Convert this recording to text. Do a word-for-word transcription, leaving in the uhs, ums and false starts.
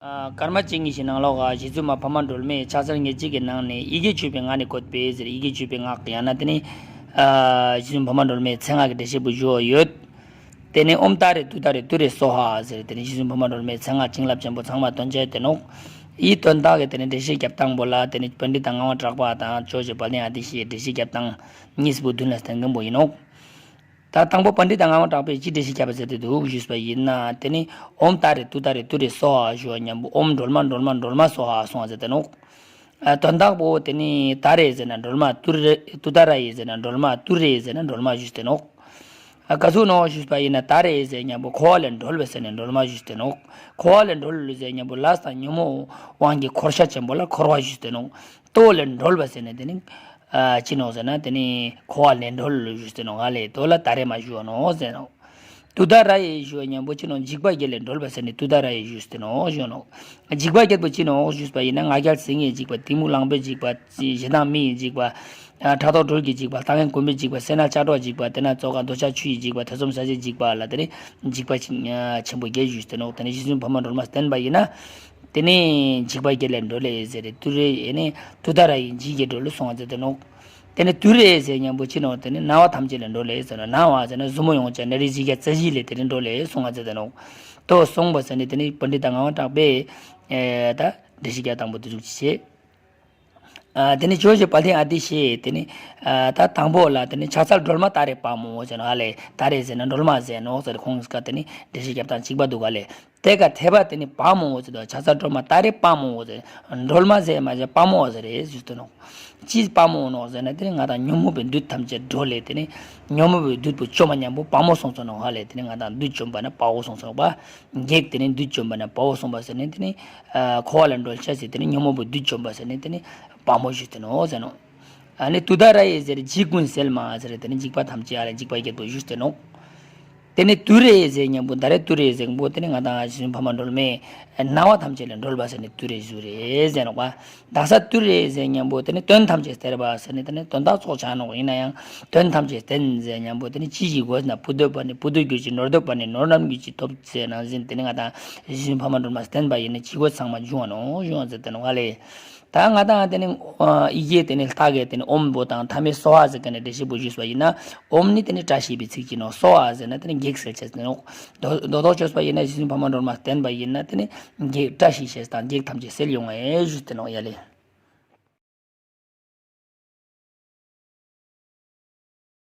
ཨ། སྐར་མ་གཅིག་གཉིས་ཤིག་ནང་ལོགས་ཀ་རྗེ་བཙུན་མ་འཕགས་མ་སྒྲོལ་མས་ཕྱག་འཚལ་ཉེར་གཅིག་གི་ནང་ནས་ཡི་གེ་བཅུ་པའི་ངག་ནས་བཀོད་པའི་ཟེར། ཡི་གེ་བཅུ་པའི་ངག་ཡང་ན་དེ་ནི། ཨ། རྗེ་བཙུན་འཕགས་མ་སྒྲོལ་མའི་མཚན་སྔགས་ཀྱི་འགྲེལ་བཤད་པོ་ཞུ་བ་ཡོད། དེ་ནི་ཨོཾ་ཏཱ་རེ་ཏུཏྟཱ་རེ་ཏུ་རེ་སྭཱ་ཧཱ་ཟེར། དེ་ནི་རྗེ་བཙུན་འཕགས་མ་སྒྲོལ་མའི་མཚན་སྔགས་བྱིན་རླབས་ཅན་པོ་ཚང་མ་འདོན་བྱ་ཡོད་དེ་ནོག། ཡི་དོན་དག་གི་དེ་ནི་འགྲེལ་བཤད་རྒྱབ་སྟངས་པོ་ལ་དེ་ནི་པཎྜི་ཏ་ངག་དབང་གྲགས་པ་དང་ཇོ་བོ་རྗེ་དཔལ་ལྡན་ཨ་ཏི་ཤའི་འགྲེལ་བཤད་རྒྱབ་སྟངས་གཉིས་པོ་མདུན་ལ་བསྟན་མཁན་པོ་ཡིན་ནོག། ད་དང་པོ་པཎྜི་ཏ་ངག་དབང་གྲགས་པས་ཅི་འགྲེལ་བཤད་བརྒྱབ་པ་ཟེར་དེ་འདུག་ཞུས་པ་ཡིན་ན། དེ་ནི་ཨོཾ་ཏཱ་རེ་ཏུཏྟཱ་རེ་ཏུ་རེ་སྭཱ་ཧཱ་ཞུ་བ་མཉམ་པོ་ཨོཾ་སྒྲོལ་མ་སྒྲོལ་མ་སྒྲོལ་མ་སྭཱ་ཧཱ་གསུང་བ་ཟེར་དེ་ནོག། ཨ། དོན་དག་པོ་དེ་ནི་ཏཱ་རེ་ཟེར་ན་སྒྲོལ་མ། ཏུ་རེ། ཏུཏྟཱ་རེ་ཟེར་ན་སྒྲོལ་མ། ཏུ་རེ་ཟེར་ན་སྒྲོལ་མ་ཞུས་ཏེ་ནོག། ཨ། ག་ཟུག་ནོག་ཞུས་པ་ཡིན་ན་ཏཱ་རེ་ཟེར་མཉམ་པོ་འཁོར་བ་ལས་སྒྲོལ་བ་ཟེར་ནས་སྒྲོལ་མ་ཞུས་ཏེ་ནོག། འཁོར་བ་ལས་སྒྲོལ་ཟེར་མཉམ་པོ་ལས་དང་ཉོན་མོངས་དབང་གིས་འཁོར་ཤ་ཆེན་པོ་ལ་འཁོར་བ་ཞུས་ཏེ་ནོག། ལྟོ་ལས་སྒྲོལ་བ་ཟེར་ནས་དེ་ནི། ཨ། ཅི་ནོག་ཟེར་ན་དེ་ནི་འཁོར་བ་ལས་སྒྲོལ་ཞུས་ཏེ་ནོག། ཨ་ལས་དོ་ལ་ཏཱ་རེ་མ་ཞུ་བ་ནོག་ཟེར་ནོག། ཏུཏྟཱ་རེ་ཞུ་བ་མཉམ་པོ་ཅི་ནོག། འཇིགས་པ་བརྒྱད་ལས་སྒྲོལ་བ་ཟེར་ནས་ཏུཏྟཱ་རེ་ཞུས་ཏེ་ནོག་ཞུ་ནོག། འཇིགས་པ་བརྒྱད་པོ་ཅི་ནོག་ཞུས་པ་ཡིན་ན་ང་རྒྱལ་སེམས་ཀྱི་འཇིགས་པ། གཏི་མུག་ལངས་པའི་འཇིགས་པ། ཞེ་སྡང་མི་ཡི་འཇིགས་པ། ཨ། ཕྲག་དོག་སྦྲུལ་གྱི་འཇིགས་པ། ལྟ་ངན་གུང་མོའི་འཇིགས་པ། སེར་སྣ་ལྕགས་སྒྲོག་འཇིགས་པ། དེ་ན་ཙོག་ཁ་འདོད་ཆགས་ཆུ་ཡི་འཇིགས་པ། ཐེ་ཚོམ་ཟ་བྱེད་འཇིགས་པ་ལ་དེ་ནི་འཇིགས་པ་ཆེན་པོ་བརྒྱད་ཞུས་ཏེ་ནོག། དེ་ནི་རྗེ་བཙུན་འཕགས་མ་སྒྲོལ་མ་བསྟེན་པ་ཡིན་ན། དེ་ནི་འཇིགས་པ་བརྒྱད་ལས་སྒྲོལ་ལེ་ཟེར་ཏེ་ཏུ་རེ་ཡེ་ནི་ཏུཏྟཱ་རེ་ཡི་འཇིགས་བརྒྱད་སྒྲོལ་ལོ་གསུང་བ་མཛད་དེ་ནོག། དེ་ནི་ཏུ་རེ་ཟེར་མཉམ་པོ་ཅི་ནོག། དེ་ནི་ན་བ་ཐམས་ཅད་ལས་སྒྲོལ་ལེ་ཟེར་ནོག། ན་བ་ཟེར་ན་ཟུར་མོ་ཡོངས་ཀྱི་ནད་རིགས་བཞི་བརྒྱ་རྩ་བཞི་ལས་དེ་ནི་སྒྲོལ་ལེ་གསུང་བ་མཛད་དེ་ནོག། དོ་གསུངས་པ་ཟེར་ནི་དེ་ནི་པཎྜི་ཏ་ངག་དབང་གྲགས་པས། ཨེ། ད་འགྲེལ་བཤད་རྒྱག་དང་པོ་དེ་ཟུག་ཅིག་བྱས། ཨ། དེ་ནི་ཇོ་བོ་རྗེ་དཔལ་ལྡན་ཨ་ཏི་ཤས་དེ་ནི། ཨ། ད་དང་པོ་ལ་དེ་ནི་ཕྱག་འཚལ་སྒྲོལ་མ་ཏཱ་རེ་དཔའ་མོ་ཟེར་ནོག། ཨ་ལས་ཏཱ་རེ་ཟེར་ན་སྒྲོལ་མ་ཟེར་ནོག་ཟེར། ཁོང་ཀ་དེ་ནི་འགྲེལ་བཤད་རྒྱབ་སྟངས་གཅིག་པ་འདུག་ག་ལས། དེ་ཀ་འཐད་པ་དེ་ནི་དཔའ་མོ་ཟེར་དུས་ཕྱག་འཚལ་སྒྲོལ་མ་ཏཱ་རེ་དཔའ་མོ་ཟེར། སྒྲོལ་མ་ཟེར་མ་ཟེར་དཔའ་མོ་ཟེར་རེད་ཞུས་ཏེ་ནོག། ཅིས་དཔའ་མོ་ནོག་ཟེར་ན་དེ་ནི་ང་དང་ཉོན་མོངས་པའི་བདུད་ཐམས་ཅད་སྒྲོལ་ལེ། དེ་ནི་ཉོན་མོངས་པའི་བདུད་པོ་བཅོམ་པ་མཉམ་པོ་དཔའ་མོ་གསུངས་སོ་ནོག། ཧ་ལས་དེ་ནི་ང་དང་བདུད་བཅོམ་པ་ན་དཔའ་བོ་གསུངས་སོ་ནོག་པ། བགེགས་དེ་ནི་བདུད་བཅོམ་པ་ན་དཔའ་བོ་གསུངས་པ་ཟེར་ནི་དེ་ནི། ཨ། འཁོར་བ་ལས་སྒྲོལ་བྱ་ཟེར་དེ་ནི་ཉོན་མོངས་པའི་བདུད་བཅོམ་པ་ཟེར་ནི་དེ་ནི་དཔའ་མོ་ཞུས་ཏེ་ནོག་ཟེར་ནོག། ཨ་ནི་ཏུཏྟཱ་རེ་ཡེ་ཟེར་འཇིགས་ཀུན་སེལ་མ་ཟེར་དེ་ནི་འཇིགས་པ་ཐམས་ཅད་ཨ་ལས་འཇིགས་པ་བརྒྱད་པོ་ཞུས་ཏེ་ནོག། དེ་ནི་ཏུ་རེ་ཟེར་མཉམ་པོ་ད་རེ་ཏུ་རེ་ཟེར་མཉམ་པོ་དེ་ནི་ང་དང་རྗེ་བཙུན་འཕགས་མ་སྒྲོལ་མས་ན་བ་ཐམས་ཅད་ལས་སྒྲོལ་བ་ཟེར་ནི་ཏུ་རེ་ཞུ་རེད་ཟེར་ནོག་པ། ད་ས་ཏུ་རེ་ཟེར་མཉམ་པོ་དེ་ནི་དོན་ཐམས་ཅད་སྟེར་བ་ཟེར་ནི་དེ་ནི་དོན་དག་ཚོགས་ཆ་ནོག། ཡིན་ན་ཡང་དོན་ཐམས་ཅད་བསྟན་ཟེར་མཉམ་པོ་དེ་ནི་ཅི་ཞིག་དགོས་ན་བུ་འདོད་པ་ནི་བུ་འདོད་གྱུར་ཅིག། ནོར་འདོད་པ་ནི་ནོར་རྣམས་གྱུར་ཅིག་ཐོབ་ཟེར་ནང་བཞིན་དེ་ནི་ང་དང་རྗེ་བཙུན་འཕགས་མ་སྒྲོལ་མ་བསྟེན་པ་ཡིན་ན་ཅི་དགོས་ཚང་མ་འབྱུང་བ་ནོག་འབྱུང་བ་ཟེར་དེ་ནོག་ཨ་ལས། ད་ང་དང་དེ་ནི་ཨ་ཡི་གེ་དེ་ནི་ལྷག་གེ་དེ་ནི་ཨོཾ་པོ་དང་མཐའ་མའི་སྭཱ་ཧཱ་ཟེར་ག་ནས་འགྲེལ་བཤད་པོ་ཞུས་པ་ཡིན་ན། ཨོཾ་ནི་དེ་ནི་བཀྲ་ཤིས་པའི་ཚིག་ཅིག་ནོག། སྭཱ་ཧཱ་ཟེར་ན་དེ་ནི་བགེགས་སེལ་བྱེད་ཟེར་ནོག། རྡོག་རྡོག་རྡོག་བཅོས་པ་ཡིན་ན་རྗེ་བཙུན་འཕགས་མ་སྒྲོལ་མ་བསྟེན་པ་ཡིན་ན་དེ་ནི་བགེགས་བཀྲ་ཤིས་ཤེས་དང་བགེགས་ཐམས་ཅད་སེལ་ཡོང་ངེས་ཞུས་ཏེ་ནོག་ཡ་ལེ།